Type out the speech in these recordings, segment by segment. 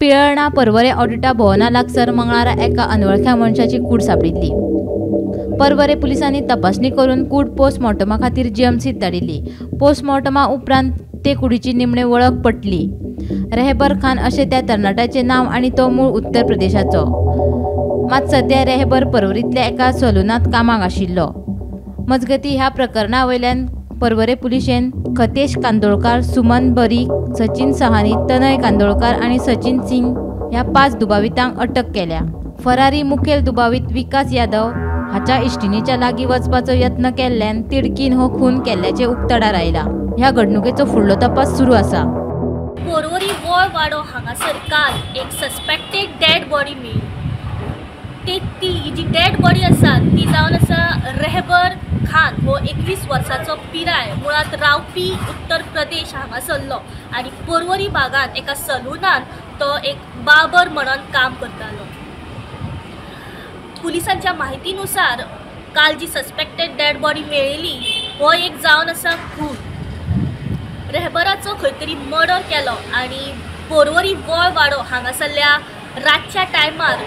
पिळर्णा पर्वरे ऑडिटा भवना लागसर मंगळारा एका अनवळख्या मनशाची कूड सांपडिल्ली. पर्वरे पुलिसांनी तपासणी करून कूड पोस्टमॉर्टमा खातीर जीएमसीत धाडिल्ली. पोस्टमॉर्टमा उपरांत ते कुडीची निमणे वळख पटली. रेहबर खान अशें त्या तरणाट्याचें नांव आनी तो मूळ उत्तर प्रदेशाचो. मात सद्या रेहबर पर्वरींतल्या एका सलूनांत कामाक आशिल्लो. मजगतीं ह्या प्रकरणा वयल्यान पर्वरे पुलिशेन खतेश कांदोळकार, सुमन बरी, सचिन सहानी, तनय कांदोळकार आनी सचिन सिंग ह्या 5 दुबावितांक अटक केल्या. फरारी मुखेल दुबावीत विकास यादव हाच्या इश्टिणीच्या लागीं वचपाचो यत्न केल्ल्यान तिडकीन हो खून केल्ल्याचें उक्ताडार आयलां. ह्या घडणुकेचो फुडलो तपास सुरू आसा. पर्वरी वळवाडो हांगासर काल एक सस्पेक्टेड डेड बॉडी मेळ्ळी. ती जी डेड बॉडी आसा ती जावन आसा रेहबर खान हो 21 वर्साचो पिराय, मुळांत रावपी उत्तर प्रदेश हांगासरलो आनी पर्वरी भागांत एका सलुनान तो एक बाबर म्हणून काम करतालो. पुलिसांच्या माहितीनुसार काल जी सस्पेक्टेड डेड बॉडी मेळिल्ली हो एक जावन आसा खून. रेहबराचो खंय तरी मर्डर केलो आनी पर्वरी वळवाडो हांगासरल्या रातच्या टायमार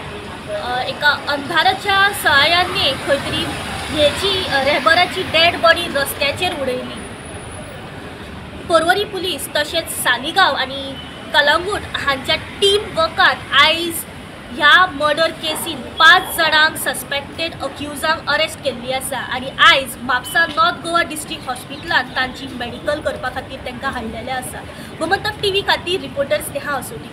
एका अंधाराच्या सहाय्याने खंय तरी हेची रेहबराची डेड बॉडी रस्त्याचेर उडयली. पर्वरी पुलीस तशेंच सालिगांव आनी कलंगूट हांच्या टीम वर्कान आयज ह्या मर्डर केसीन 5 जाणांक सस्पेक्टेड अक्युजांक अरेस्ट केल्ली आसा आनी आयज म्हापसा नॉर्थ गोवा डिस्ट्रिक्ट हॉस्पिटलांत तांची मेडिकल करपा खातीर तांकां हाडलेलें आसा. गोमंतक टीव्ही खातीर रिपोर्टर स्नेहा असोटी.